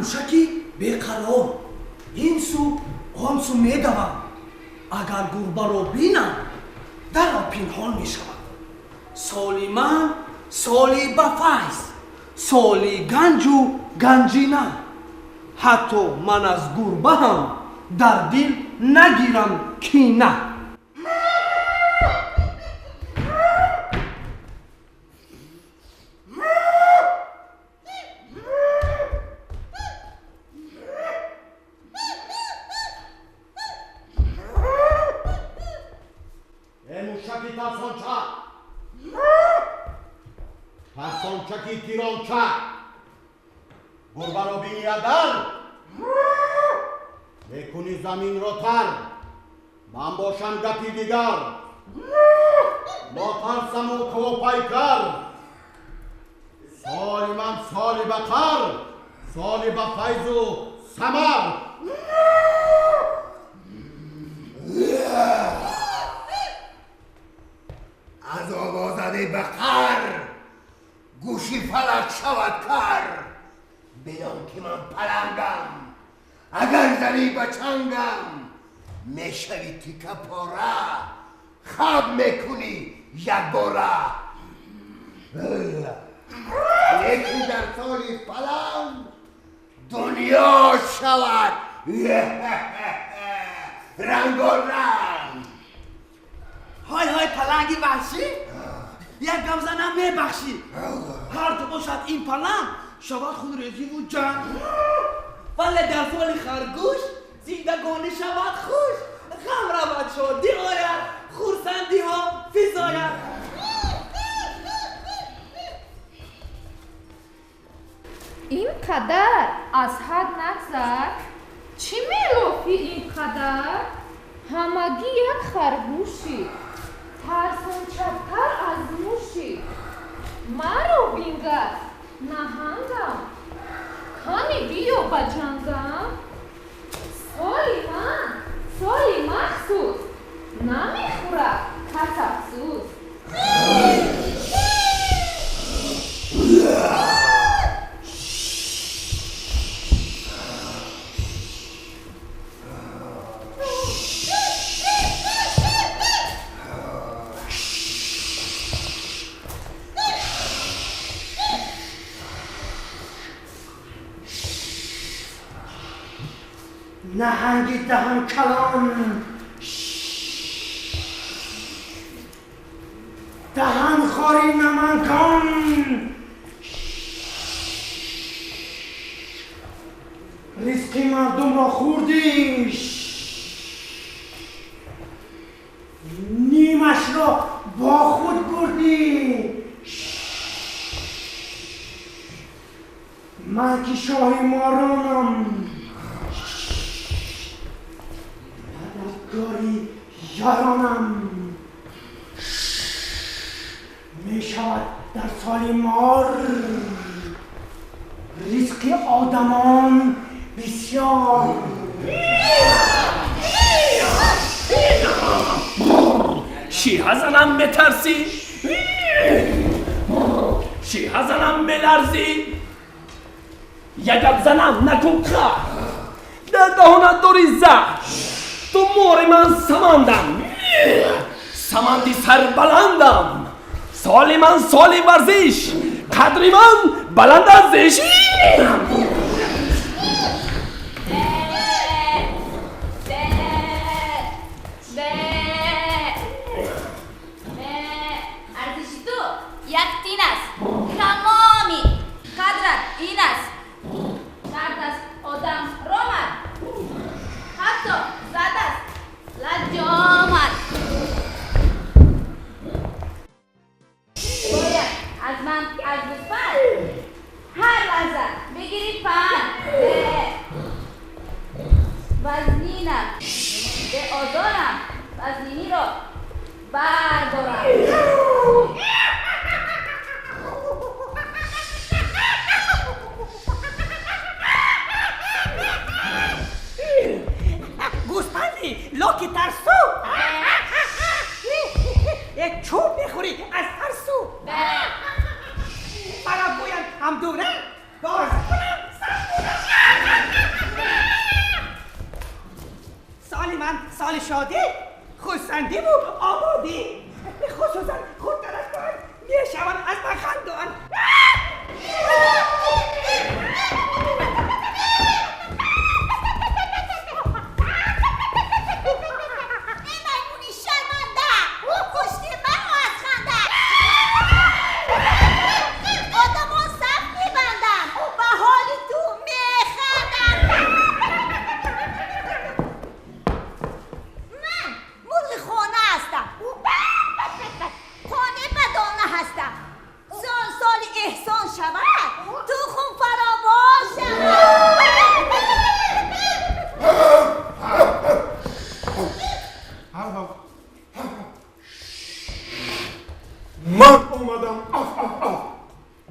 Мушаки беқарор, ин су он су медавам. Агар гурбаро бинам, дарро пинҳон мешавам. Соли ман соли ба файз, соли ганҷу ганҷина. Ҳатто ман аз гурбаам дар дил нагирам кина. Мушаки тарсонча, тарсончаки тиронча, гурбаро бини агар мекуни заминро тар. Ман бошам гапи дигар, нотарсаму ковопайкар. Соли ман соли бақар, соли ба файзу самар. Аз овозади бақар гӯши фалак шавад кар. Бидон ки ман палангам, агар занӣ ба чангам, мешавӣ тика пора, хаб мекунӣ якбора. Лекин дар соли паланг дунё шавад рангоранг. Ҳой ҳой, паланги ваҳшӣ, як гапзанам мебахшӣ. Ҳар ҷо бошад ин паланг, шавад хунрезиву ҷанг. Вале дар соли харгӯш зиндагонӣ шавад хуш. Ғам равад, шодӣ ояд, хурсандиҳо физояд. Ин қадар аз ҳад нагзар, чӣ мелофӣ ин қадар? Ҳамагӣ як харгӯшӣ, тарсончатар аз мушӣ. Маро бингар, наҳангам, кани биё ба ҷангам. Соли ман соли махсус, намехӯрад кас афсӯс. Наҳанги даҳан калон, даҳан хори намакон. Ризқи мардумро хӯрдӣ, нимашро бо худ бурдӣ. Ман ки шоҳи моронам, мададгори ёронам. Мешавад дар соли мор ризқи одамон бисёр. Шиҳазанам метарсӣ, шиҳазанам меларзӣ. Як гапзанам накун қа, дар даҳонат дори заҳр. Ту мори ман самандам, саманди сарбаландам. Соли ман соли варзиш, қадри ман баланд аз зиш. Арзиши ту як тин аст, тамоми қадрат ин аст. Кард аст одам ромад, ҳатто задаст лаҷомат. Бояд аз ман аз гӯсфанд ҳар лаҳза бигирӣ панд. Вазнинам, беозорам, вазниниро бардорам. Гӯспанди локи тарсу, як чӯб мехӯрӣ аз тарсу. Маро гӯянд ҳамдура, боз кунам сардура.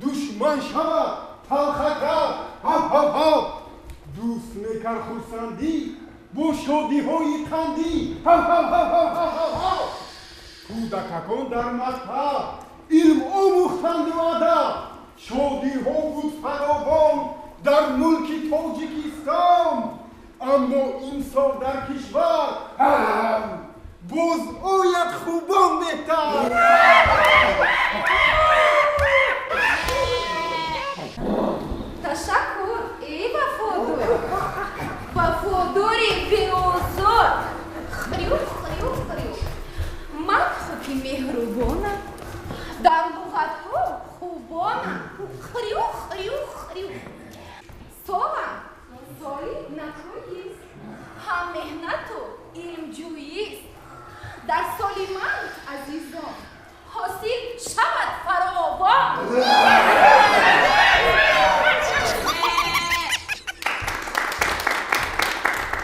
Душман шавад талхакар, ҳав-ҳав-ҳав. Дӯст мекард хурсандӣ бо шодиҳои қандӣ, ҳав-ҳав-ҳав-ҳав-ҳав. Кӯдакакон дар мактаб илм омӯхтанду адаб. Шодиҳо буд фаровон дар мулки Тоҷикистон. Аммо имсол дар кишвар боз ояд хубон беҳтар. Ташаккур, эй вафодор, вафодори беозор. Хрю, хрю, хрю. Ман хуки меҳрубонам, дар луғатҳо хубонам. Хрю, хрю, хрю. Солам соли накӯист, ҳам меҳнату илмҷӯист. Дар соли ман, азизон, ҳосил шавад фаровон.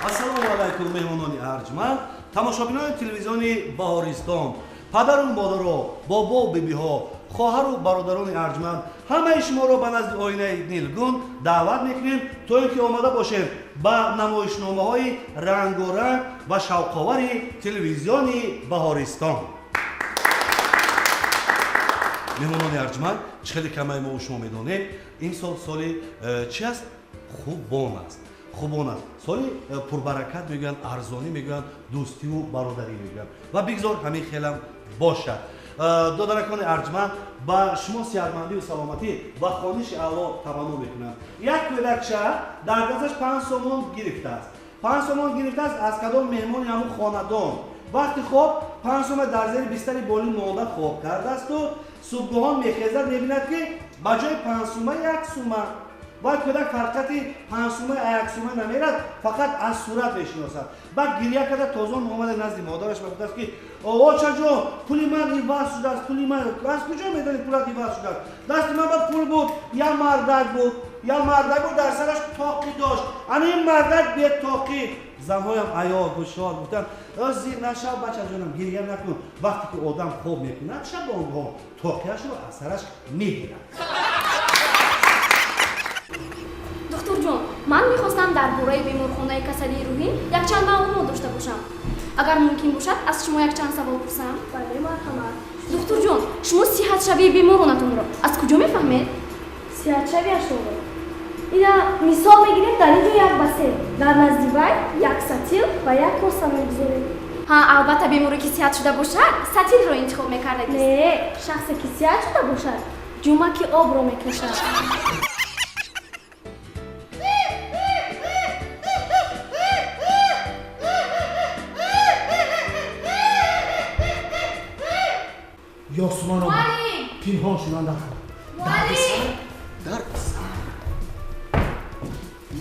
Ассалому алайкум, меҳмонони арҷманд, тамошобинони телевизиони Баҳористон, падару модаро, бобову бибиҳо, хоҳару бародарони арҷманд, ҳамаи шуморо ба назди оинаи нилгун даъват мекунем, то ин ки омада бошем ба намоишномаҳои рангоранг ва шавқовари телевизиони Баҳористон. Меҳмонони арҷманд, чӣ хеле камаи мо шумо медонем, имсол соли чи аст? Хубон аст. Хубон аст. Соли пурбаракат мегӯянд, арзонӣ мегӯянд, дӯстиву бародарӣ мегӯянд. Ва бигзор ҳамин хелам бошад. Додаракони арҷманд, ба шумо сиҳатмандию саломатӣ ва хониши аъло таманно мекунам. Як кӯдакча дар дасташ 5 сомон гирифтааст. 5 сомон гирифтааст аз кадом меҳмони ҳамун хонадон. Вақти хоб 5 сома дар зери бистари болӣ монда хоб кардаасту субҳгоҳон мехезад, мебинад ки ба ҷои 5 сума 1 сума. Бояд кӯдак фарқияти 5 сума 1 сума намерад, фақат аз сурат мешиносад. Баъд гиря карда тозон омада назди модараш ва гуфтааст ки очаҷон, пули ман иваз шудааст, пули ман. Аз куҷо медонӣ пулат иваз шудааст? Дасти ман ба пул буд, як мардак буд, як мардак буд, дар сараш тоқӣ дошт. Ана ин мардак бетоқӣ. Занҳоям аёл ҳушёр гуфтанд: зир нашав бачаҷонам, гиря накун. Вақте ки одам хоб мекунад, шабонгоҳ тоқиашро аз сараш мегирад. Духтурҷон, ман мехостам дар бораи беморхонаи касалии рӯҳӣ якчанд маълумот дошта бошам. Агар мумкин бошад, аз шумо якчанд савол пурсам? Бале, марҳамат. Духтурҷон, шумо сиҳатшавии беморонатонро аз куҷо мефаҳмед? Сиҳатшавиашонро ина мисол мегирем, дар ин ҷо як бассейн, дар назди вай як сатил ва як коса мегузорем. Ҳа, албатта беморе ки сиҳат шуда бошад, сатилро интихоб мекардагист. Не, шахсе ки сиҳат шуда бошад, ҷумаки обро мекашад. Ёсуман омад. Пинҳон шудан дар Муаллим! Дар сар.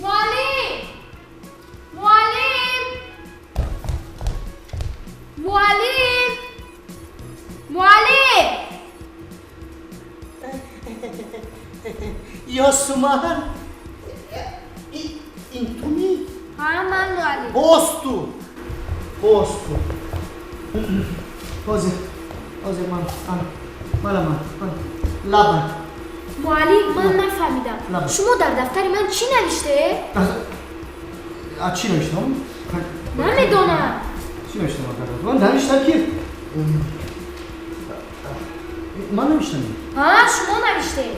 Муаллим! Муаллим! Муаллим! Муаллим! Ёсуман, ин ту ми? Ҳа, ман муаллим. Боз ту. Боз ту. Ҳозир, ҳозир ман, мана ман, лабай. Муаллим, ман нафаҳмидам. Шумо дар дафтари ман чӣ навиштед? А чӣ навиштам? Намедонам. Чӣ навиштам? Ман навиштам ки ман навиштам. Ҳа, шумо навиштед.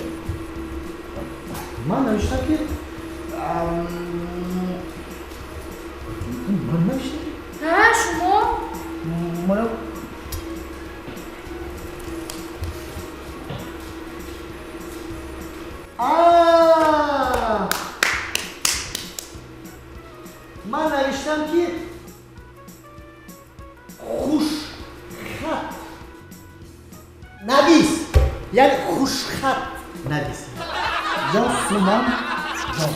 Ман навиштам ки ман навиштам. Ҳа, шумо? Ман ман навиштам ки хушхат навис, яъне хушхат навис. Ёсуман ҷон.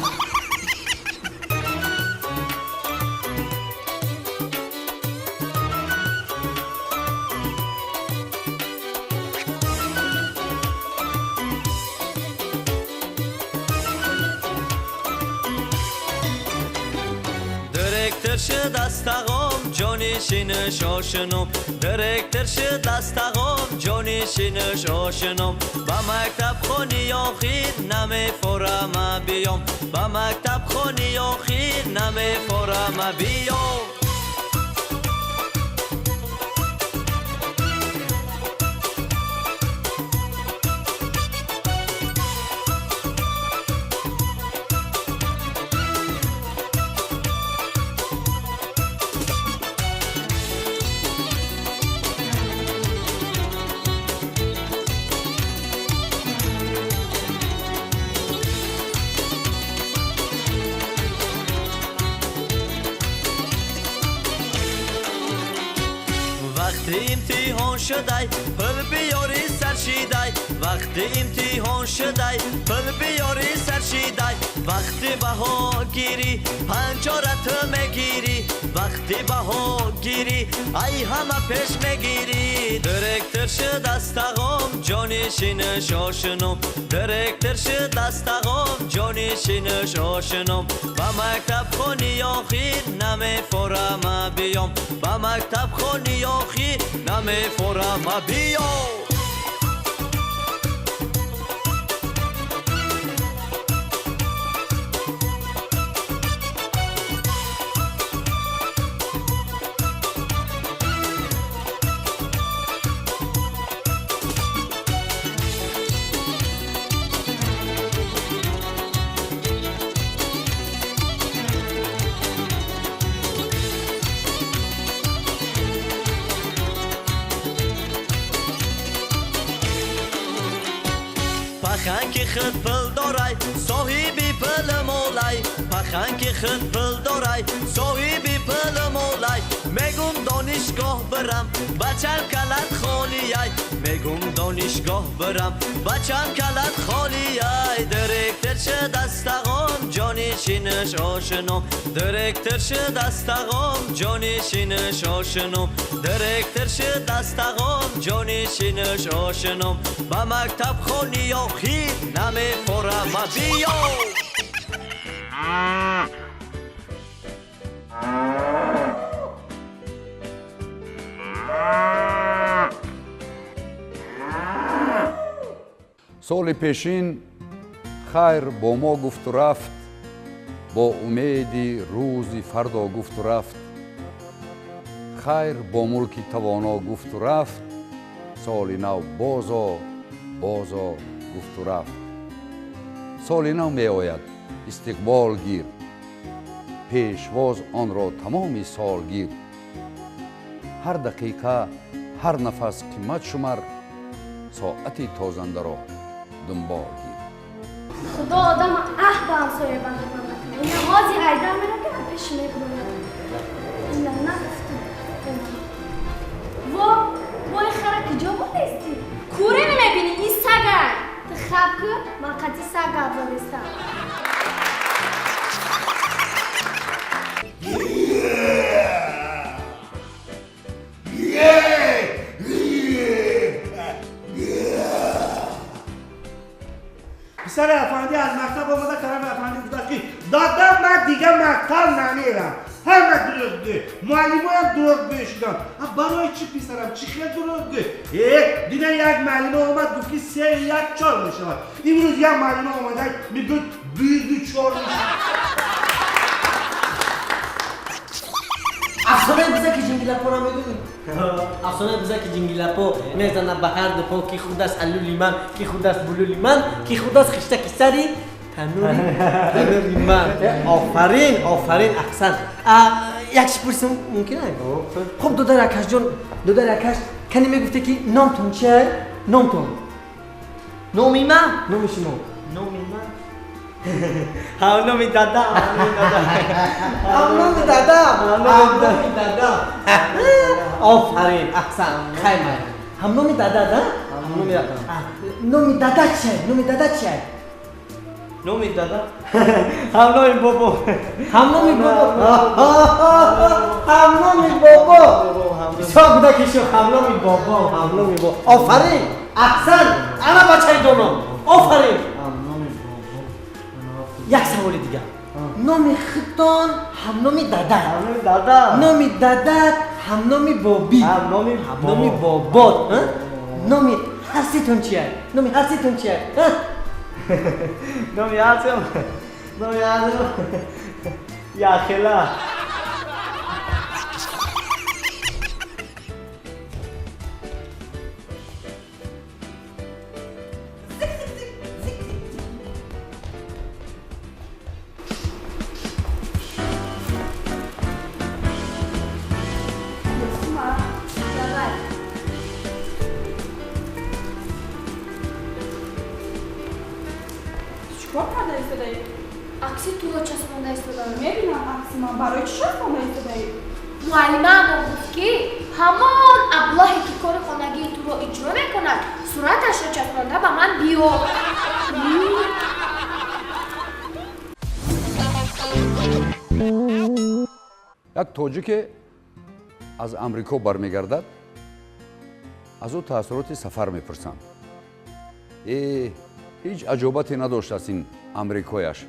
Директор шуд аз тағом Ҷонишинаш ошином, директор шуд аз тағом, ҷонишинаш ошином. Ба мактабхони охир намефорама биём, ба мактабхони охир намефорама биём. Вақти имтиҳон шудай, пул биёри сар шидай. Вақти имтиҳон шудай, пул биёри сар шидай. Вақти баҳогирӣ панҷора ту мегирӣ, вақти баҳогирӣ ай ҳама пеш мегирӣ. Директор шуд аз тағом, ҷонишинаш ошином. Директор шуд аз тағом, ҷонишинаш ошином. Ба мактабхони охир намефорама биём, ба мактабхони охир намефорама биём. Пахан ки худ пул дорай, соҳиби пул молай. Пахан ки худ пул дорай, соҳиби пул молай. Мегум донишгоҳ бирам, бачам калат холияй. Мегум донишгоҳ бирам, бачам калат холияй. Директор шуд аз тағом, ҷонишинаш ошином. Директор шуд аз тағом, ҷонишинаш ошином. Директор шуд аз тағом, ҷонишинаш ошином. Ба мактабхони охир намефорама биём. Соли пешин хайр бо мо гуфту рафт, бо умеди рӯзи фардо гуфту рафт. Хайр бо мулки тавоно гуфту рафт, соли нав бозо бозо гуфту рафт. Соли нав меояд, истиқбол гир, пешвоз онро тамоми сол гир. Ҳар дақиқа, ҳар нафас қимат шумар, соати тозандаро дунбол гир. Худо одама аҳ ба ҳамсоя бандагон накунад. Ина ҳози айдар мера ки пеш мебурад. Ина нагуфтум. Во, вой хара куҷо будести? Куре намебинӣ, ин сага. Ту хаб ку, ман қати саг гап задестам. پسر افندی از مکتب آمده طرف افندی گفت که دادم من دیگه مکتب نمیرم، همه دروغ گه، معلمایم دروغ بشدن. برای چی پسرم؟ چی خیلی دروغ گه؟ دیدن یک معلم آمد گفت که 3 1 4 میشود. امروز یک معلم آمده میگه 2 2 4 میشود. افسانه بزک جنگیلاپو را میدونی؟ افسانه بزک جنگیلاپو میزنه به هر دو پا، کی خود است الولی من، کی خود است بلولی من، کی خود است خشتک سری تنوری من. آفرین آفرین، احسن. یک چیز پرسم ممکنه؟ خب دادر اکش جان، دادر اکش کنی میگفته که نامتون چیه؟ نامتون؟ نامی من؟ نام شما؟ نامی من؟ هم نامی دادا، هم نامی دادا، هم نامی دادا، هم نامی دادا. آفرین، احسن، خیلی هم نامی دادا ده؟ هم نامی دادا. نامی دادا چیه؟ نامی دادا چیه؟ نامی دادا؟ هم نامی بابا، هم نامی بابا، هم نامی بابا. بسیار بوده که شو هم نامی بابا، هم نامی بابا. آفرین، احسن. انا بچه دونم. آفرین. یک سوال دیگه. Номи худтон ҳамноми дадат. Ҳамноми дада. Номи дадат ҳамноми бобӣ. Ҳамноми бобот. Номи ҳарсетон чия? Номи ҳарсетон чия? Номи ҳарсем. Номи ҳарсем. Яхела. Чикор карда истодаӣ? Акси туро часпонда истодаам. Мебинам акси ман. Барои чӣ часпонда истодаӣ? Муаллимаам гуфт, ки ҳамон аблаҳе, ки кори хонагии туро иҷро мекунад, сураташро часпонда ба ман биё. Як тоҷике аз Амрико бармегардад, аз ӯ таассуроти сафар мепурсанд. Ҳеҷ аҷобате надоштааст ин амрикояш.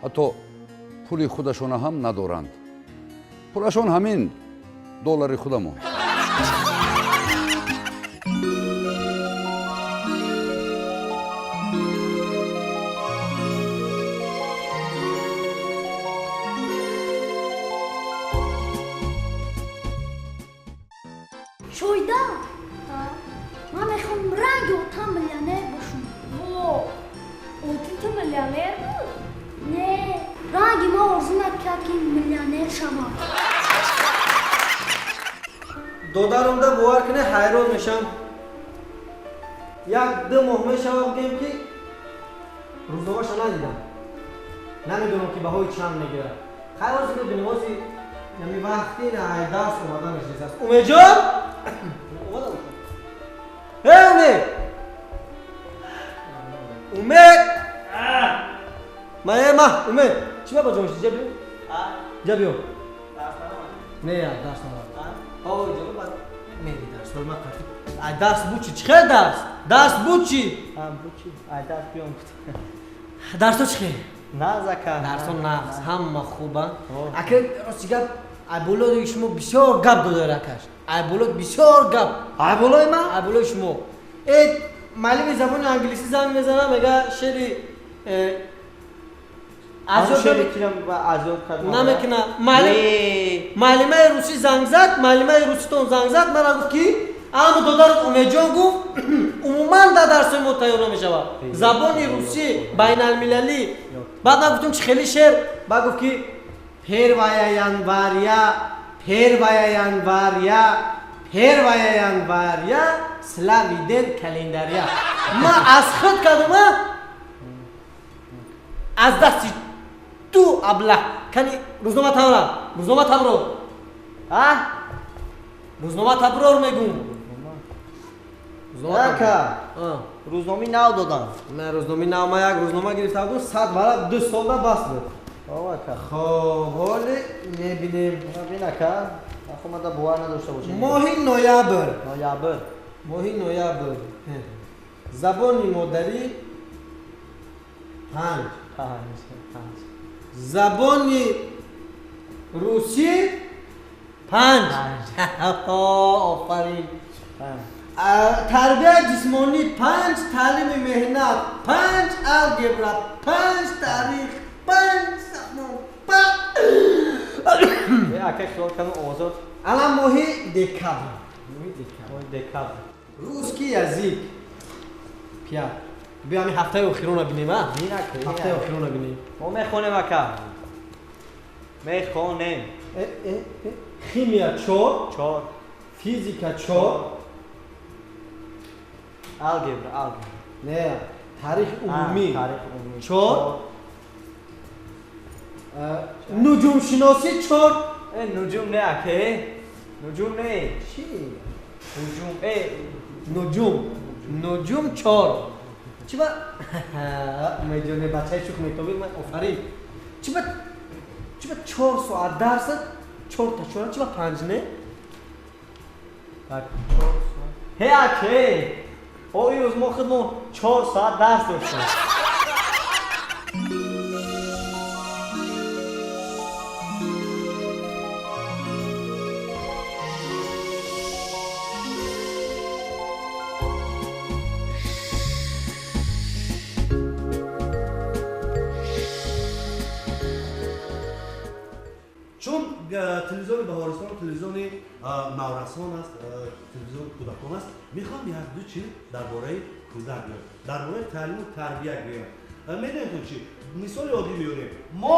Ҳатто пули худашона ҳам надоранд. Пулашон ҳамин доллари худамон. Шоида, ман мехоҳам ранги отам миллионер бошам. Во, оти ту миллионер буд? Не, ранги ман орзу мекард, ки миллионер шавам. Додарамда бовар кунед, ҳайрон мешавам. Як ду моҳ мешавам, гӯем, ки рӯзномаша надидам. Намедонам, ки баҳои чанд мегирад. Хайр, ҳозир мебинем, ҳозир ами вақти ай дарс омаданаш нестааст. Умедҷон? Эй, Умед! Умед! Ма, Умед! Чӣ ба ҷо мешӣ? Ҷа биё. Ҷа биё. Не, дарс наомад. Ҳо, иҷоза бад. Мери дарс, ҳол ма қатӣ. Ай дарс буд чӣ? Чӣ хел дарс? Дарс буд чӣ? Буд чӣ? Ай дарс биём гуфт. Дарсо чӣ хел? Нағз, ака. Дарсо нағз, ҳама хубанд. Ака, рости гап, ай болои шумо бисёр гап додор, акаш. Ай боло бисёр гап. Ай болои ман? Ай болои шумо. Э, муаллими забони англисӣ занг мезанад, мега шеъри намекуна. Муаллимаи русӣ занг зад, муаллимаи руситон занг зад, мана гуфт, ки аммо додарат Умедҷон гуфт, умуман дар дарсҳои мо тайёр намешавад. Забони русӣ байналмилалӣ. Баъд ман гуфтам, чи хели шеър? Баъд гуфт, ки первая января, первая января, первая января, славный день календаря. Ман аз худ кардам, аз дасти ту аблаҳ. Кани рӯзнома табра, рӯзнома таброр. А? Рӯзнома таброр мегум. Ака, рӯзномаи нав додам. Не, рӯзномаи нав, ман як рӯзнома гирифта будам, 100 варақ, 2 солда бас буд. Ака. Хоб, ҳоле мебинем. Бин, ака, ахо мада бовар надошта бошем. Моҳи ноябр. Ноябр. Моҳи ноябр. Забони модарӣ 5. 5. Забони русӣ 5. Офарин. Тарбияи ҷисмонӣ 5, таълими меҳнат 5, алгебра 5, таърих 5, забон 5. Ака, хиёл кардам озод. Ала моҳи декабр. Моҳи декабр. Моҳи декабр. Русский язык 5. Биё ҳамин ҳафтаи охирона бинем, а? Ҳафтаи охирона бинем. Мо мехонем, ака. Мехонем. Химия 4. 4. Физика 4. Алгебра, алгебра. Не, таърихи умумӣ. Таърихи умумӣ. 4. Нуҷумшиносӣ 4. Нуҷум не, ака. Нуҷум не. Чӣ? Нуҷум. Нуҷум. Нуҷум 4. Чӣ ба Умедҷон, бачаи шух метобид, ман офарин. Чӣ ба 4 соат дарса 4 та 4, чӣ ба 5 не? 4 соат. Ҳе, ака. О, имрӯз мо худмон 4 соат дарс доштем. Телевизиони Баҳористон телевизиони наврасон аст, телевизиони кӯдакон аст. Мехоҳам як-ду чиз дар бораи кӯдак гӯям, дар бораи таълиму тарбия гӯям. Медонед чӣ? Мисоли оддӣ меорем. Мо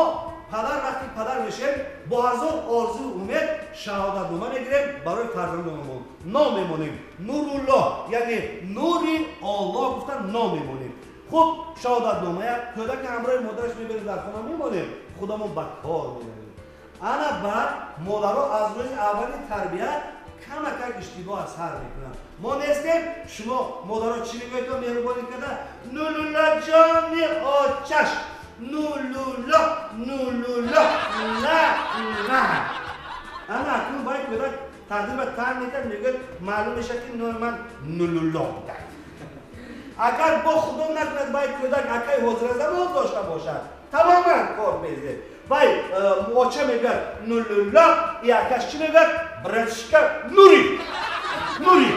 падар вақти падар мешем, бо ҳазор орзу умед шаҳодатнома мегирем барои фарзандонамон. Ном мемонем. Нуруллоҳ, яъне нури Оллоҳ гуфта ном мемонем. Хуб, шаҳодатномая кӯдаки ҳамроҳи модараш мебарем, дар хона мемонем, худамон ба кор меравем. Ана баъд модаро аз рӯзи аввали тарбия камакак иштибоҳ аз сар мекунанд. Мо нестем, шумо модаро чӣ мегӯед то меҳрубонӣ карда? Нулулло ҷони очаш, нулулло, нулулло, на, на. Ана акнун бояд кӯдак тақдир ба тан метад, мегӯяд маълум мешавад ки номи ман Нулулло будад. Агар бо худо накунад, бояд кӯдак акаи ҳозиразамон дошта бошад. Тамоман кор безед. Вай оча мегӯяд Нулулло, и акаш чӣ мегӯяд? Братишка Нури. Нури.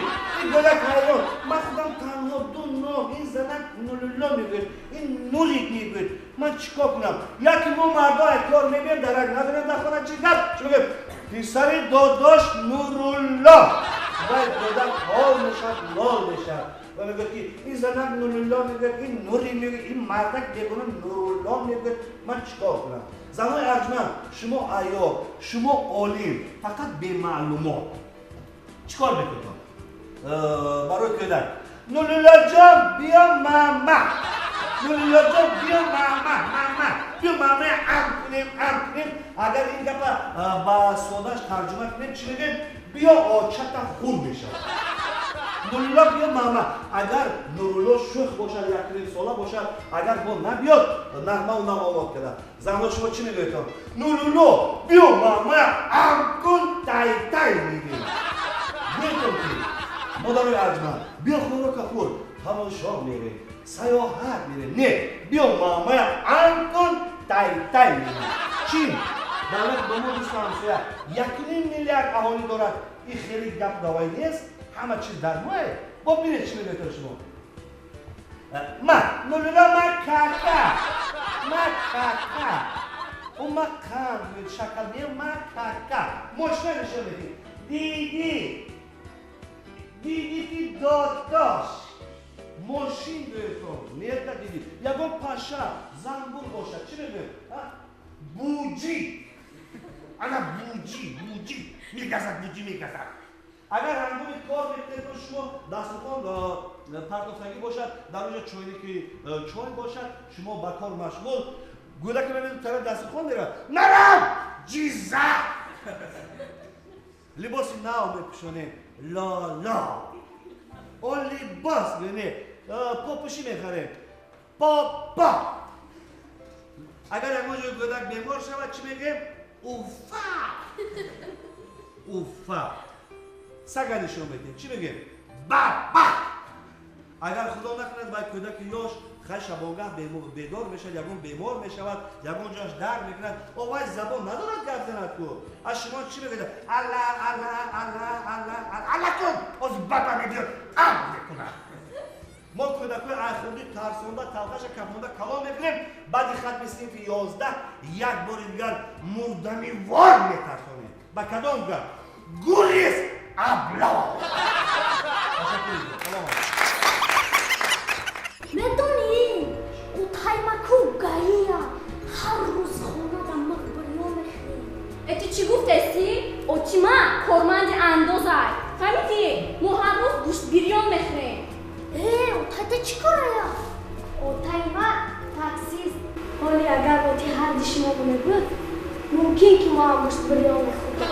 Ин кӯдак ҳайрон. Ман худам танҳо ду ном, ин занак Нулулло мегӯяд, ин Нури мегӯяд. Ман чӣ кор кунам? Яке мо мардо аз кор мебием, дарак надорем дар хона, чӣ гап? Чӣ мегӯяд? Писари додош Нурулло. Вай кӯдак ҳол мешавад, лол мешавад. Ва мегӯяд ки ин занак Нулулло мегӯяд, ин Нури мегӯяд, ин мардак бегуна Нурулло мегӯяд. Ман чӣ кор кунам? Занои арҷманд, шумо айёр, шумо олим, фақат бемаълумот. Чӣ кор мекунед? Барои кӯдак Нулуллоҷон биё мама, Нулуллоҷон биё мама, мама, биё мама, ам кунем, ам кунем. Агар ин гапа ба содаш тарҷума кунем, чӣ мегӯем? Биё очата хун мешавад. Нулулло биё мама. Агар Нурулло шӯх бошад, якним сола бошад, агар бо набиёд, нағмаву навомот карда. Занҳо шумо чӣ мегӯед? Нулулло биё мама, ам кун, тай-тай мегӯем. Гӯетон ки модарои арҷманд, биё хӯрока хӯр, тамошо мерем, саёҳат мерем. Не, биё мама, ам кун, тай-тай мегӯем. Чин давлат ба мо дӯсту ҳамсоя 1,5 миллиард аҳолӣ дорад. Ин хеле гап давай нест, ҳама чиз дар мое. Бо бинед чӣ мегӯед шумо. Ма Нулулло ма кака, ма кака, ӯ ма қанд мегӯяд, шакал мея, ма кака. Мошина нишон медиҳед. Диди, диди ки додош мошин гӯедтон, нета диди. Ягон паша, занбур бошад, чӣ мегӯед? Буҷӣ. Ана буҷӣ, буҷӣ мегазад, буҷӣ мегазад. Агар ҳангоми кор мекунед, шумо дастурхон партофтагӣ бошад, дар онҷо чойники чой бошад, шумо ба кор машғул, гӯдаке мебинед тараф дастурхон меравад. Нарав! Ҷиза! Либоси нав мепӯшонем. Лоло. Он либос не, попӯшӣ мехарем. Попа. Агар ягон ҷой гӯдак бемор шавад, чӣ мегӯем? Уфа! Уфа. Сага нишон медиҳем. Чӣ мегӯем? Ба-ба! Агар худо накунад, вай кӯдаки ёш хай шабонгаҳ бедор мешавад, ягон бемор мешавад, ягон ҷояш дард мекунад. О, вай забон надорад гап занад ку. Аз шумо чӣ мегӯяд? Алла, алла, алла, алла, алла кун! Ҳозир баба мебиёд, ам мекунад. Мо кӯдакҳои айхурдӣ тарсонда, талхаша кафонда калон мекунем. Баъди хатми синфи 11 як бори дигар мурданивор метарсонем. Ба кадом гап? Гурез абло! Ташаккур. Салом. Медонӣ, қутаймаку гаия ҳар рӯз хонада мақбурё мехӯрем. Э, ту чӣ гуфтести? Очима корманди андозай. Фаҳмидӣ? Мо ҳар рӯз гӯштбирён мехӯрем. Э, отайта чӣ корая? Отайма таксист. Ҳоле агар оти ҳарди шумо мебуд, мумкин ки мо ҳам гӯштбирён мехӯрдем.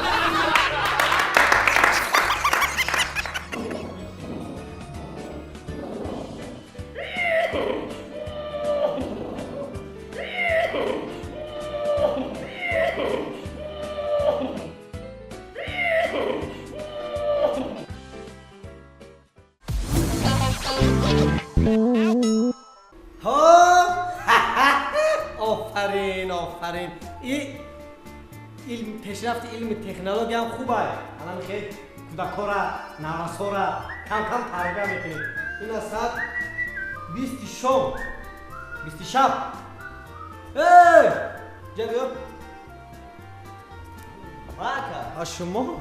Офарин, офарин. И илм, пешрафти илми технология ҳам хуб ай. Алан хел кӯдакҳоро, наврасҳоро кам-кам тарбия мекунем. Ин аз соат 20 шом, 20 шаб. Эй! Ҷа биё. Ака. А шумо?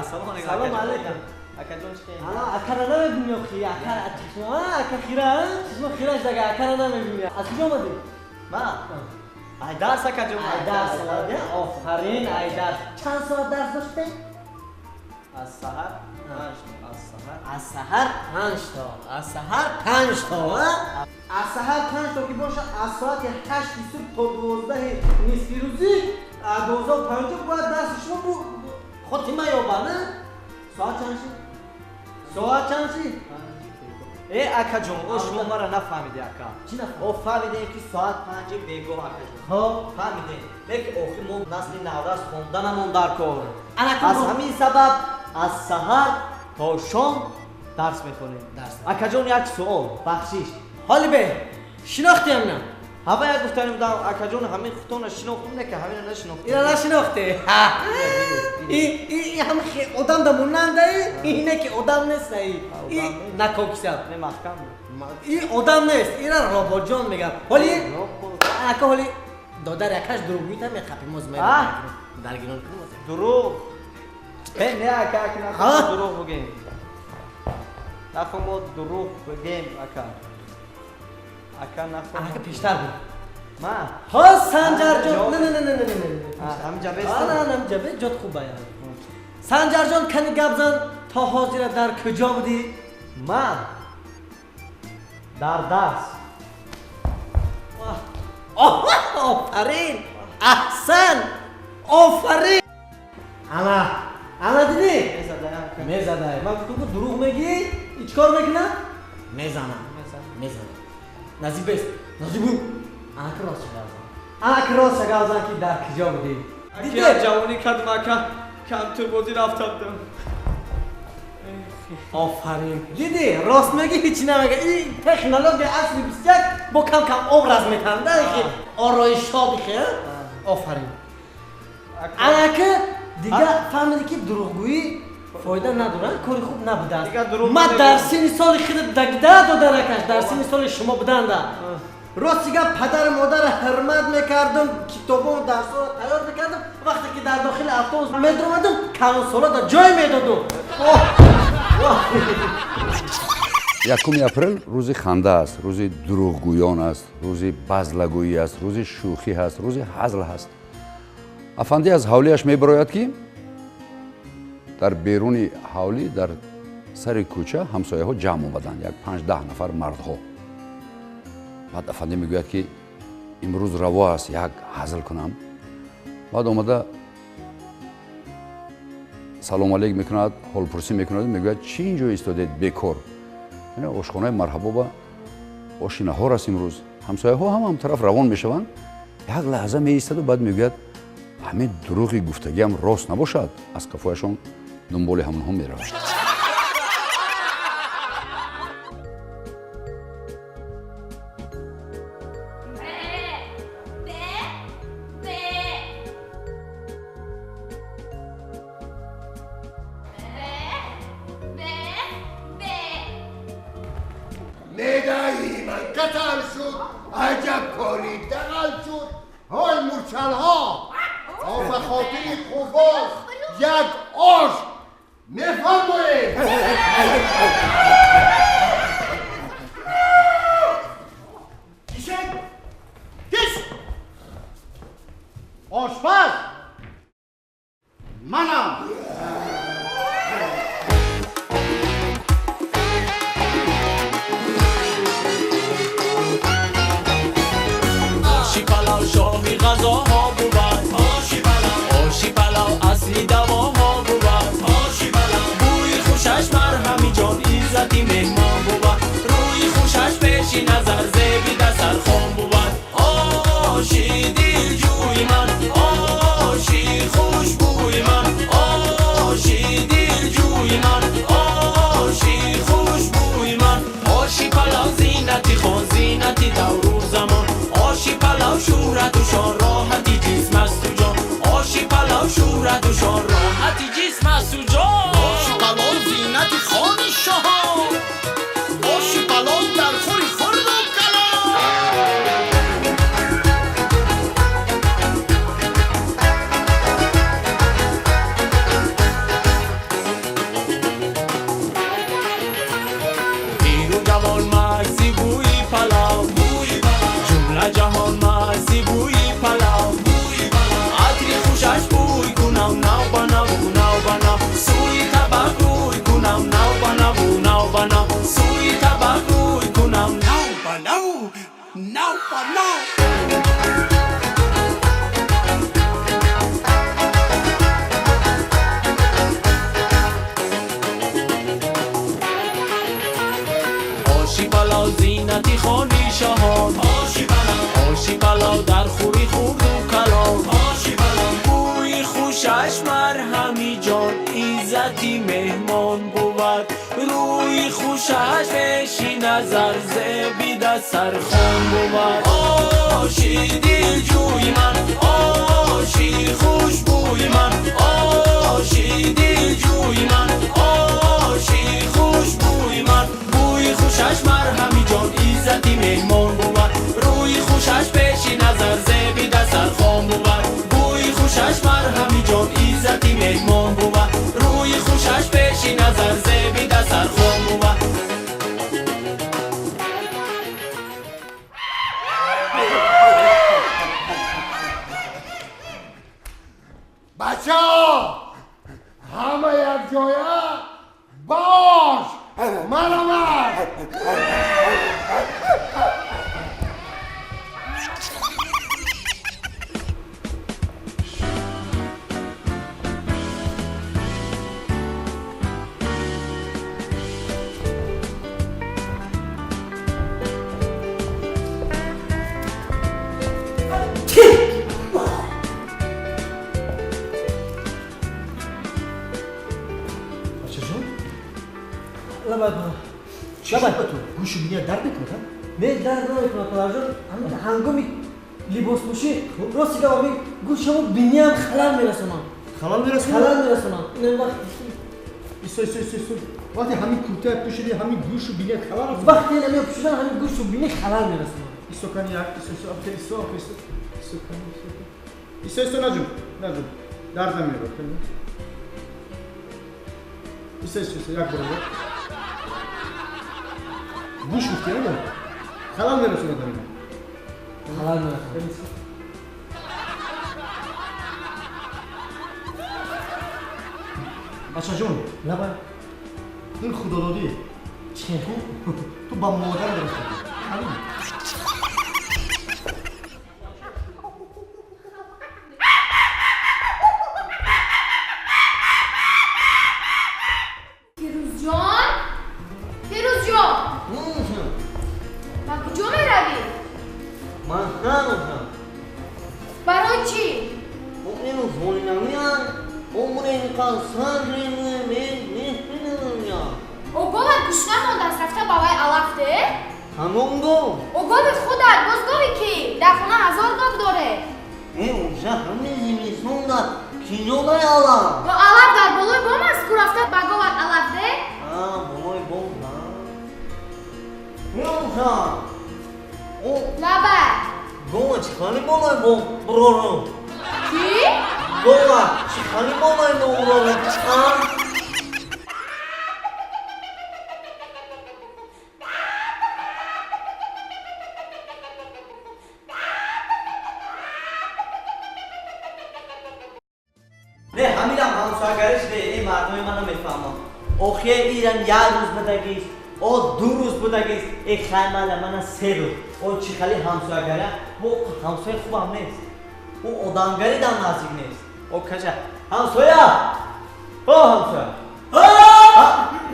Ассалому алайкум. Салом алайкум. Акаҷон чӣ? Ана акара намебинӣ охи, ака чишма, ака хира, чишма хираш дага акара намебинӣ. Аз куҷо омадӣ? Ма? Ай дарс акаҷон. Ай дарс омадӣ? Офарин, ай дарс. Чанд соат дарс доштем? Аз саҳар 5 то, аз саҳар. Аз саҳар 5 то, аз саҳар 5 то, а? Аз саҳар 5 то ки боша, аз соати 8 субҳ то 12 нисфи рӯзӣ, 12:50 бояд дарси шумо бу хотима ёбад, не? Соат чанд шид? Соат чанд шид? Э, акаҷон, о шумо мара нафаҳмиде, ака. Чӣ нафаҳмид? О фаҳмидем ки соат 5 бегоҳ, акаҷон. Хоб. Фаҳмидем. Лекин охир мо насли наврас хонданамон дар кор. Ана Аз ҳамин сабаб аз саҳар то шом дарс мехонем. Дарс. Акаҷон, як суол, бахшиш. Ҳоли бе, шинохтиам на? Ҳава як гуфтани будам, акаҷон, ҳамин худтона шинохтум, не ки ҳамина нашинохтем. Ина нашинохте. И ҳам одам да монанда, ине ки одам нест, и накокисаб. Не маҳкам. И одам нест, ира роботҷон мегам. Ҳоли ака, ҳоли додар якаш дурӯғгӯита мехапим оз даргирон кунем. Дурӯғ? Э, не ака, ака нахо дурӯғ бугем. Нахо мо дурӯғ бугем, ака. Ака нахо. Ака пештар буд. Ма? Ҳо Санҷарҷон, не не не не не не. Ҳаминҷа бест? На, ҳаминҷа бест, ҷот хуб ая. Санҷарҷон, кани гап зан, то ҳозира дар куҷо будӣ? Ма? Дар дарс. Офарин! Аҳсан! Офарин! Ана, ана дидӣ? Мезадай. Ман гуфтам ки дурӯғ мегӣ, и чӣ кор мекунад? Мезанам. Мезанам. Наздик бест. Наздик бу. Ана ки рост гап зан. Ана ки рост гап зан ки дар куҷо будӣ? Дидӣ? Ҷавонӣ кардам ака, компютербозӣ рафта будам. Офарин. Дидӣ, рост мегӣ, ҳеҷ намега. И технология асри 21 бо кам кам образ метанда, ки ороишҳо бихе. Офарин. Ана ки дига фаҳмидӣ ки дурӯғгӯӣ фоида надорад, кори хуб набудааст. Ман дар синни соли худат дагда додаракаш, дар синни соли шумо буданда. Рости гап, падару модарро ҳурмат мекардам, китобону дарсҳоро тайёр мекардам. Вақте ки дар дохили автобус медаромадам, калонсолода ҷой медодум. 1 апрел рӯзи ханда аст, рӯзи дурӯғгӯён аст, рӯзи базлагӯӣ аст, рӯзи шӯхӣ ҳаст, рӯзи ҳазл ҳаст. Афандӣ аз ҳавлиаш мебарояд ки дар беруни ҳавлӣ дар сари кӯча ҳамсояҳо ҷамъ омаданд, як 5-10 нафар мардҳо. Баъд афандӣ мегӯяд ки имрӯз раво аст, як ҳазл кунам. Баъд омада салом алейк мекунад, ҳолпурсӣ мекунад, мегӯяд чӣ инҷо истодед бекор? Ошхонаи марҳабоба оши наҳор аст имрӯз. Ҳамсояҳо ҳама ҳамтараф равон мешаванд. Як лаҳза меистаду баъд мегӯяд ҳамин дурӯғи гуфтагиам рост набошад, аз қафояшон дунболи ҳамонҳо меравад. ندایی من قتل شد، عجب کاری دقل شد. های مورچلها به خاطر خوباز یک آش میفرمایید. کش آشپز منم. آشی پلاو شاهی غذاها بود، آشی پلاو، آشی پلاو اصلی دواها بود، آشی پلاو بوی خوشش مرهمی جان عزتی مهمان بود، روی خوشش پیشی نظر زیبی دسترخوان بود. آشی دلجوی من، آشی خوشبوی من، آشی دلجوی من، آشی خوشبوی من. آشی پلاو زینتی خان، زینتی دور زمان، آشی پلاو شهرت و شان راحتی جسم است و جان، آشی پلاو شهرت و شان راحتی جسم است و جان. آشی پلاو زینتی خانی شاهان، آشی پلاو در خوری خرد و کلان. Опа-на! آشی بلا زینتی خانی شاهان، آشی بلا، آشی بلا در خوری خورد و کلان، آشی بلا بوی خوشش مرهمی جان، عزتی مهمان بود، روی خوشش پیشی نظر زبی دسترخوان بود. آشی دلجوی من، آشی خوشبوی من، آشی دلجوی من، آشی خوشبوی من، بوی خوشش مرهمی جان، عزتی مهمان بود، روی خوشش پیشی نظر زبی دسترخوان بود. بوی خوشش مرهمی جان، عزتی مهمان بود، روی خوشش پیشی نظر زبی دسترخوان بود. بچه ها همه یک جایه باش مرمت. چی شد به تو؟ گوش و بینیت درد میکنه؟ نه درد نمیکنه پدرجان، هنگامی لباس پوشی راست گفت گوشم و بینیم خلل میرسونم. خلل میرسونم؟ خلل میرسونم. این وقت ایسا ایسا ایسا ایسا وقتی همین کوتاه پوشیدی همین گوش و بینیت خلل رسوند. وقتی نمی پوشیدن همین گوش و بینی خلل میرسونم. ایسا کنی یک ایسا ایسا ایسا ایسا ایسا کنی ایسا ایسا نجوم نجوم درد نمیره کنی ایسا ایسا ایسا یک بار گوش گفتی نه؟ خلل میرسونه در اینا. خلل میرسونه. بچه جون. لبا. این خدادادی. چه؟ تو با مادر درست همین. فیروز جان، فیروز جان، ما کجا میروی؟ من نمی‌دونم. برای چی؟ اینو زونی عمر اینقدر سنگ نمی‌دونم. او گاوت گوش نمانده است رفته با وی علف ده؟ همون گاو. او گاو خودت باز گاوی کی؟ در خونه 1000 گاو داره. ای اونجا همین زمستون در کجا داره علف؟ و علف در بالای بام است کو رفته با گاوت علف ده؟ آه بالای بام نه. اونجا. او لبه. گاو چه خالی بالای بام برو. کی؟ گاو چه خالی بالای بام برو. نه همینم همسایه‌گرش نه این مردم من نمیفهمم. آخه ایران یک روز بدگیست، او 2 روز بدگیست، ای خیمه من 3 روز. او چی خیلی همسایه‌گره، او همسایه خوبم نیست. او آدمگری دم نزدیک نیست. او کجا؟ همسایه! او همسایه!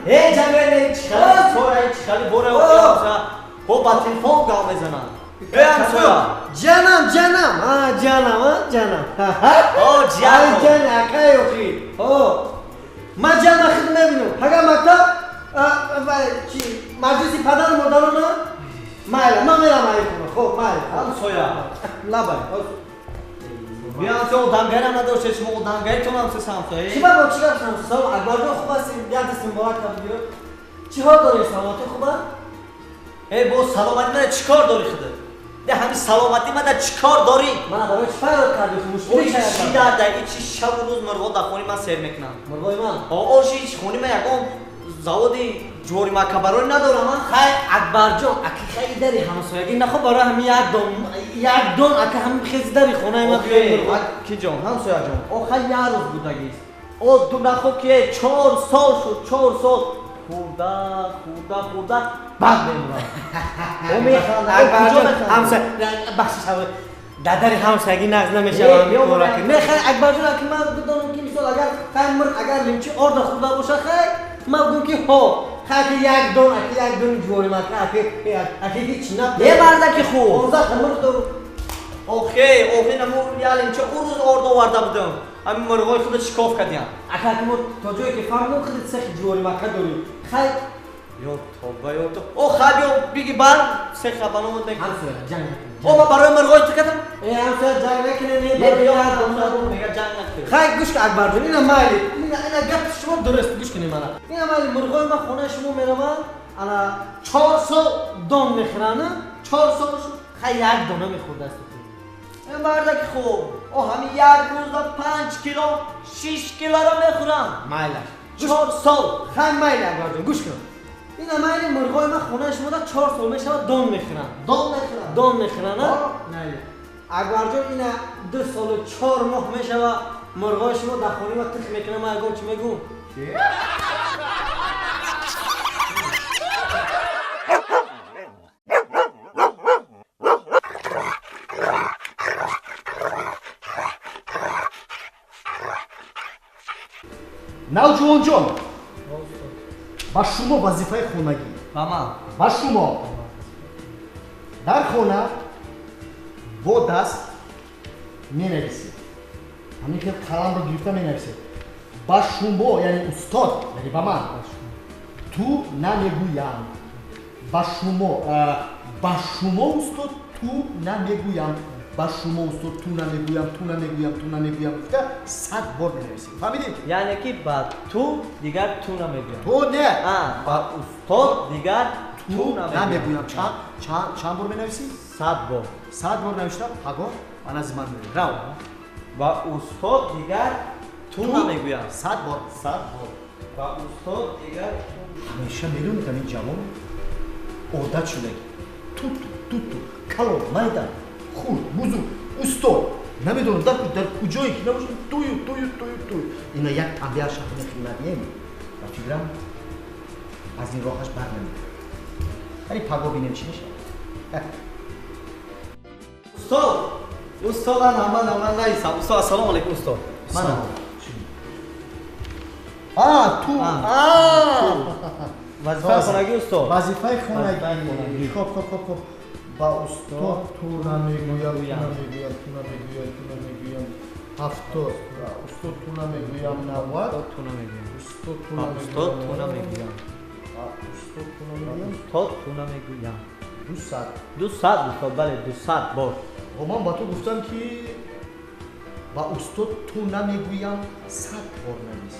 ای جنگل چی خیلی سوره، چی خیلی بوره او همسایه. او با تلفن گام میزنن. ای همسایه! جانم جانم ها جانم ها جانم او جانم جان اکای اوخی او ما جان خود نمی‌بینم پگاه مکتب چی مجلسی پدر مادرانه مایل ما میرم ای خونه خب مایل همسایه لبای بیا همسایه آدمگرم نداشته شما آدمگرتون همسایه همسایه چی بابا چی گفتم سلام اکبر جان خوب هستین یه دست مبارک بگیر چی ها داری سلامتی خوبه ای با سلامتی من چیکار داری خودت ده همین سلامتی من در چیکار داری؟ من برای چی فریاد کردی؟ مشکلی چی در ده این چی شب و روز مرغا در خونه من سیر میکنم مرغای من؟ آه هیچ خونه من یکم زوادی جوری مکبرانی ندارم من خیلی اکبر جان اکی خیلی داری همسایگی نخو برای همین یک دون اکی همین خیلی داری خونه من بیای کی جان همسایه جان آخه یک روز بودگیست او دو نخو که 4 سال شد 4 سال хӯрда хӯрда хӯрда баъд мемурам. О механдам. Акбарҷон, ҳамса бахшиш, дадари ҳамсагӣ нағз намешавам. Не, хай Акбарҷон, аки ман бидонам ки мисол агар хай мурғ агар лимчи орда хӯрда боша, хай ман гум ки ҳо хай аки як дон, аки як дони ҷувори мака, аки аки ҳеч на. Не, мардаки хуб. 15 мурғ дору. Охе, охе, наму я лимча ӯ рӯз орд оварда будам. Ҳамин мурғои худро шикоф кардиям. Ака аки мо то ҷое ки фаҳмидам худат сехи ҷувори мака дорӣ. Хай ё тоба, ё то. О хай биё биги бар сеха ба номат мекунам. Ҳамсоя ҷанг накунем. О ман барои мурғои ту кардам. Э ҳамсоя ҷанг накунем, не Не, биё мега ҷанг накунем. Хай гӯш кун Акбарҷон, ина майли, ина гапи шумо дуруст, гӯш кунед мана. Ина майли мурғои ман хонаи шумо мераванд, ана 4 сол дон мехӯранд, 4 сол хай як дона мехӯрдааст. Э мардаки хуб, о ҳамин як рӯзда 5 кило, 6 килоро мехӯрам. Майлаш. 4 сол. Хай майли Акбарҷон, гӯш кун. Ина майли мурғои ман хонаи шумода 4 сол мешавад дон мехӯранд. Дон мехӯранд. Дон мехӯранд, а? Майли. Акбарҷон, ина 2 солу 4 моҳ мешавад мурғои шумо дар хонаи ман тих мекунад, ман ягон чӣ мегӯм? Навҷувонҷон, ба шумо вазифаи хонагӣ. Ба ман. Ба шумо дар хона бо даст менависед. Ҳамин хел қаламро гирифта менависед. Ба шумо, яъне устод, яъне ба ман ту намегӯям. Ба шумо, ба шумо устод ту намегӯям. Ба шумо устод ту намегӯям, ту намегӯям, ту намегӯям гуфта 100 бор менависед. Фаҳмидед? Яъне ки ба ту дигар ту намегӯям. Ту не. Ба устод дигар ту намегӯям. Чанд бор менависӣ? 100 бор. 100 бор навиштам, пагоҳ ман аз ман меравам. Рав. Ба устод дигар ту намегӯям. 100 бор. 100 бор. Ба устод дигар ту. Ҳамеша медонед ҳамин ҷавон одат шудаги. Ту ту ту ту калон майда хурд бузург устод намедонам дар куҷое ки набошад тую тую тую тую. Ина як танбеҳаш ҳамин ба фикрам аз ин роҳаш бар намеояд. Вале пагоҳ бинем чӣ мешавад. Устод, устод, ман наистам. Устод, ассалому алайкум устод. Манам. А ту. Вазифаи хонагӣ устод. Вазифаи хонагӣ. Хоб хоб хоб хоб. Ба устод ту намегӯям, ту намегӯям, ту намегӯям, ту намегӯям. 70. Ба устод ту намегӯям, 90. Ту намегӯям. Устод ту намегӯям. Устод ту намегӯям. Устод ту намегӯям. Устод ту намегӯям. 200. 200 устод, бале 200 бор. Ман ба ту гуфтам ки ба устод ту намегӯям 100 бор навис.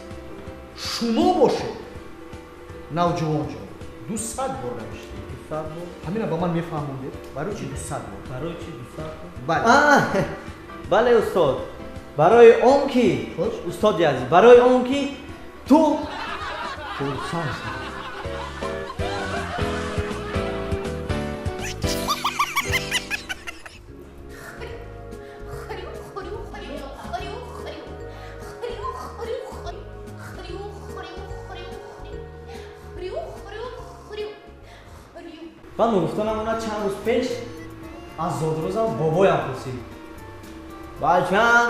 Шумо бошед навҷувонҷон 200 бор навиштед. 200 бор? Ҳамина ба ман мефаҳмондед. Барои чи 200 бор? Барои чи 200 бор? Бале. Бале устод. Барои он ки устоди азиз, барои он ки ту хурсанд шавӣ. Ман гуфтанам она чанд рӯз пеш аз зодрӯзам бобоям пурсид. Бачам,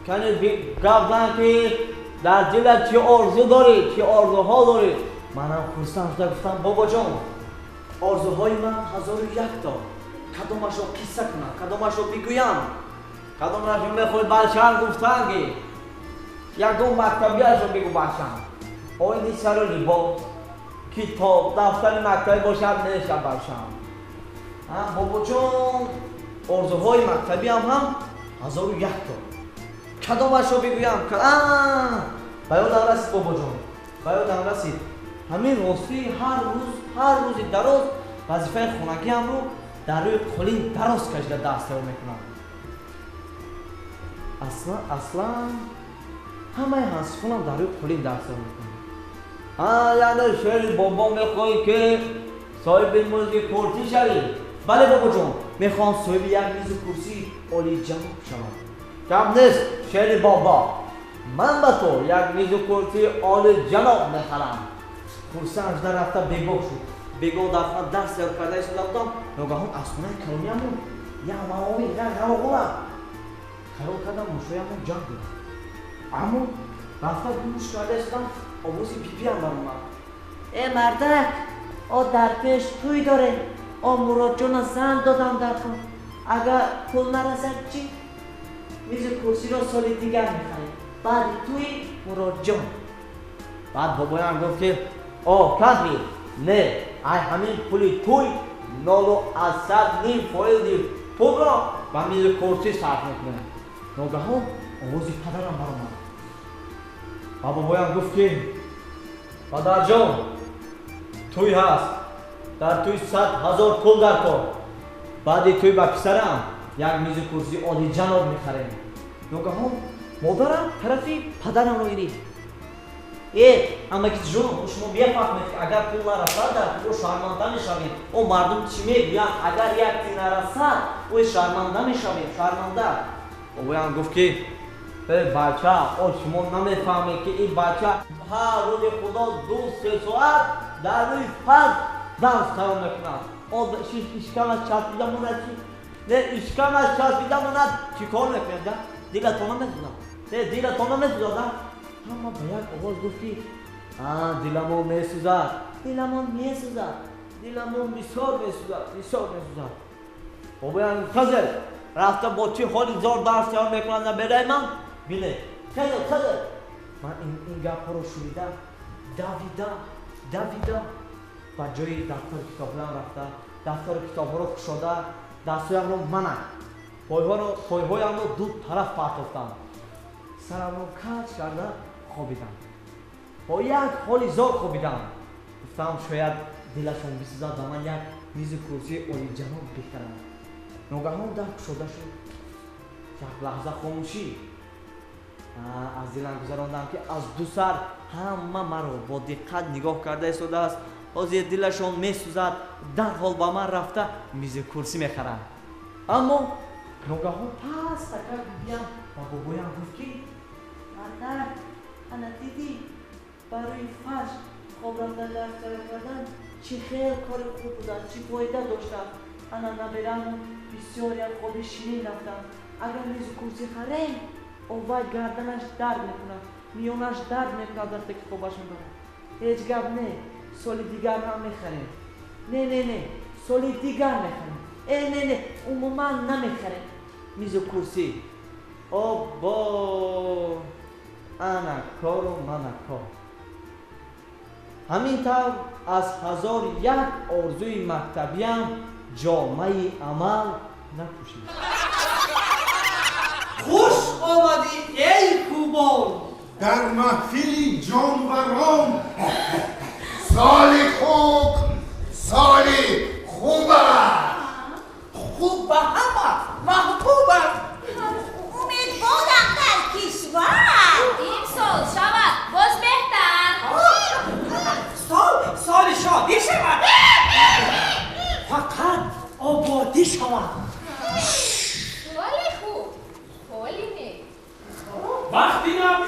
кане гап зан ки дар дилат чӣ орзу дорӣ, чӣ орзуҳо дорӣ? Манам хурсанд шуда гуфтам бобоҷон, орзуҳои ман 1001 то. Кадомашро қисса кунам, кадомашро бигӯям, кадомашро мехоҳӣ бачам? Гуфтам ки ягон мактабиашро бигӯ бачам. Оини сару либос, китоб, дафтари мактабӣ бошад мешавад бачам. Бобоҷон, орзуҳои мактабиам ҳам 1001 то. Кадомашро бигӯям? Ба ёдам расид бобоҷон, ба ёдам расид. Ҳамин ростӣ ҳар рӯз, ҳар рӯзи дароз вазифаи хонагиамро дар рӯи қолин дароз кашида дастёр мекунам. Аслан ҳамаи ҳамсинфонам дар рӯи қолин дастёр мекунам. Яъне шери бобо мехоҳӣ ки соҳиби мизи курсӣ шавӣ? Бале бобоҷон, мехоҳам соҳиби як мизи курсии олиҷаноб шавам. Гап нест шери бобо, ман ба ту як мизу курсии олиҷаноб мехарам. Хурсанд шуда рафта бегоҳ шуд. Бегоҳ дар хона дарс тайёр карда истода будам, ногаҳон аз хонаи калониямон як мавови, як ғавғола. Хаёл кардам мушоямон ҷанг дорад. Аммо рафта гӯш карда истодам, овози бибиам баромад. Э мардак, о дар пеш тӯй дорем, о Муродҷона зан додам дар кор. Агар пул нарасад чӣ? Мизу курсиро соли дигар мехарем. Баъди тӯи Муродҷон. Баъд бобоям гуфт ки о кафи, не, ай ҳамин пули тӯй 0.5% пулро ба мизу курсӣ сарф мекунем. Ногаҳон овози падарам баромад. Ва бобоям гуфт ки падарҷон, тӯй ҳаст, дар тӯй 100 000 пул дар кор. Баъди тӯй ба писарам як мизу курсии олиҷаноб мехарем. Ногаҳон модарам тарафи падарамро гирифт. Э, амакиҷон, шумо мефаҳмед ки агар пул нарасад, дар пуло шарманда мешавем. О мардум чӣ мегӯянд? Агар як ти нарасад, ой шарманда мешавем, шарманда. Бобоям гуфт ки э бача, о шумо намефаҳмед ки ин бача ҳар рӯзи худо 2-3 соат дар рӯи фарз дарс тайёр мекунад. О ишкамаш часпида монад чӣ? Не, ишкамаш часпида монад чӣ кор мекунад? Дилатон намесӯзад. Не, дилатон намесӯзад. Ҳама ба як овоз гуфт ки диламон месӯзад, диламон месӯзад, диламон бисёр месӯзад, бисёр месӯзад. Бобоям хазр рафта бо чӣ ҳоли зор дарс тайёр мекунад набераи ман? Бине, хазр, хазр. Ман ин гапҳоро шунида давида, давида ба ҷои дафтару китобҳоям рафта, дафтару китобҳоро кушода, дастҳоямро манак, пойҳоямро ду тараф партофтам, сарамро каҷ карда хобидам. Бо як ҳоли зор хобидам. Гуфтам шояд дилашон бисӯзад ба ман як мизу курсии олиҷаноб бихаранд. Ногаҳон дар кушода шуд. Як лаҳза хомӯшӣ. Аз дилам гузарондам ки аз ду сар ҳама маро бо диққат нигоҳ карда истодааст. Ҳозир дилашон месӯзад, дарҳол ба ман рафта мизу курсӣ мехаранд. Аммо ногаҳон пастакак бибиям ва бобоям гуфт ки мардак, ана дидӣ, барои фарш хоб рафта дарс тайёр кардан чӣ хел кори хуб будааст, чӣ фоида доштааст. Ана набераамон бисёр як хоби ширин рафтанд. Агар мизу курсӣ харем, овай гарданаш дард мекунад, миёнаш дард мекунад вақте ки хобаш мебарад. Ҳеҷ гап не, соли дигар ҳам мехарем. Не, не, не, соли дигар мехарем. Э, не, не, умуман намехарем мизу курсӣ. Оббо, ана кору мана кор. Ҳамин тавр аз 1001 орзуи мактабиям ҷомаи амал напӯшид. Хуш омадӣ эй хубон дар маҳфили ҷонварон. Соли хуб, соли хуб аст. Хуб ба ҳама маҳбуб аст. Умедворам дар кишвар имсол шавад боз беҳтар. Сол соли шодӣ шавад, фақат ободӣ шавад. Соли хуб, ҳоли нек. Вақти нав